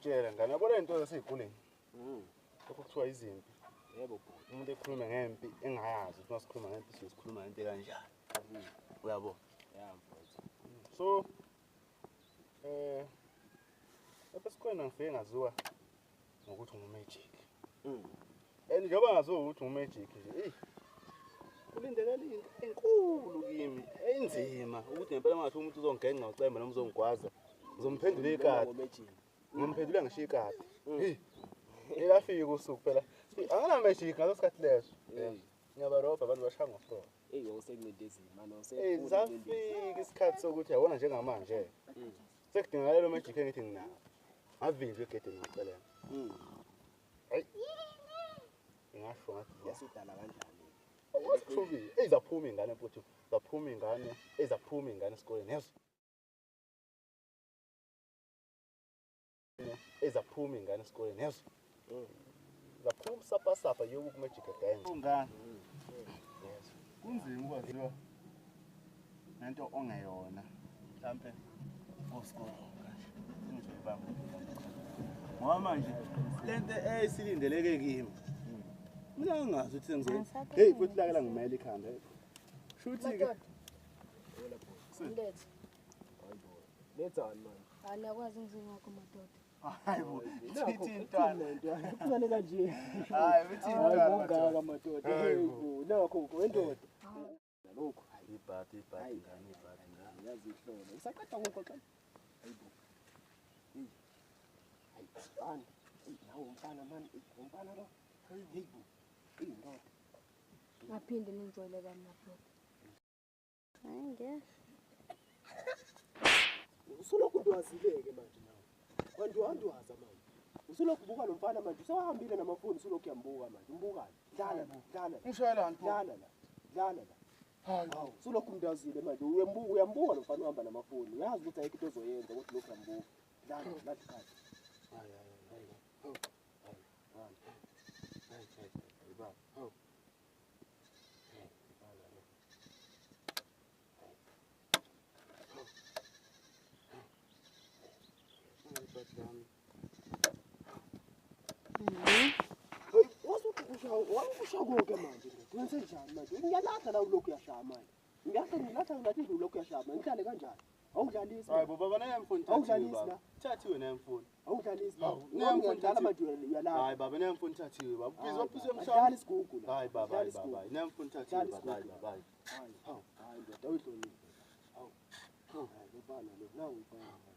Ngizokutshela ngane, yabona into zasey'koleni. Lokho kuthiwa izimpi. Yebo bhuti. Umuntu ekhuluma ngempi engayazi ukuthi masikhuluma ngempi suke sikhuluma ngento ekanjani. Uyabo? Ya mfowethu. So lapha esikoleni ngifike ngaziwa ngokuthi ngu-magic. And njengoba ngaziwa ukuthi ngu-magic nje, eyi kulindelele into enkulu kimi, enzima ukuthi ngempela mangathi umuntu uzongenca ucembe noma uzongigwaza, ngizomphendula ikati. Ngimphendula ngisho ikati. Hey. Elafika usuku phela. Angina magic ngaleso sikhathi leso. Ngiyabarobha abantu bashaya ngofro. Eyi wawusencindezini manje Eh safika isikhathi sokuthi yabona njengamanje. Sekudingakala lo magic engithi nginawo. Ngavinjwa egedeni ngacelela. Hayi. Ngasho ngathi Yasudala kanjani? wasithubile. Ezaphuma ingane mfuthu. Zaphuma ingane, ezaphuma ingane esikoleni yezwa. Ezaphuma ingane esikoleni yezwa. Zaphuma sapa sapa yoku ku magic dance. Ungane. Kunzima ukwaziwa ngento ongeyona. Mhlambe osikolo kanje. Sengizoyibamba. Ngoba manje lento eyisilindeleke kimi. Mina ngingazi ukuthi sengizoyini. Hey futhi lakela ngimele ikhanda. Shuthi ke Letha. Lethani manje? Anakwazi ngizingakho madoda. Hayibo, thithi intwana. Kuncane kanje. Hayi, uthi Hayi intwana. kungaka madoda. Hayibo. Nakho wendoda. Lokho Ibhadi ibhadi ngane ibhadi ngane. yazi ihlola. Usaqeda ngokuxoxa. Hayibo. Hayi, mfana. Nawo umfana mani, umfana lo. Hayibo. Indoda. Ngaphinde ningijwayele kami madoda. Hayi ngeke. Usulokhu ntwazileke manje nawe. Wandwaza manje. Usulokhu ubuka lo mfana manje, usewahambile namafoni usulokhu uyambuka manje. Umbukani? Dlala la, dlala la. Ngishayelani pho? Dlala la. Dlala la. Hayi. Usulokhu umndazile manje, uyambuka uyambuka lo mfana uhamba namafoni. Uyazi ukuthi ayikho into ozoyenza kodwa ulokhu uyambuka. Dlala, dlala ikhadi. Hayi hayi hayi. Hayi. Hayi. Hayi hayi hayi baba. Hawu. Wasuthi usha konke manje. Wenze njani manje? Ngiyalahla la ulokhu uyashaya manje. Ngiyalahla ngilahla ngathi nje ulokhu uyashaya manje. Ngihlale kanjani? Awudlalisi. Hayi bo baba naye mfuni thathiwe Awudlalisi baba. la. Thathiwe naye mfuni. Awudlalisi la. Hawu, naye mfuni Ngiyadlala thathiwe. manje uyalahla. Hayi baba naye mfuni thathiwe baba. Ubhizi wabhizi Dlala emshaya. isigugu la. Hayi baba hayi Dlala isigugu. baba. Naye mfuni thathiwe Dlala baba. Hayi isigugu. baba. hayi. Hayi, hawu, hayi ndoda awuhloniphe. Hawu. Hayi lobana lo, nawu umfana.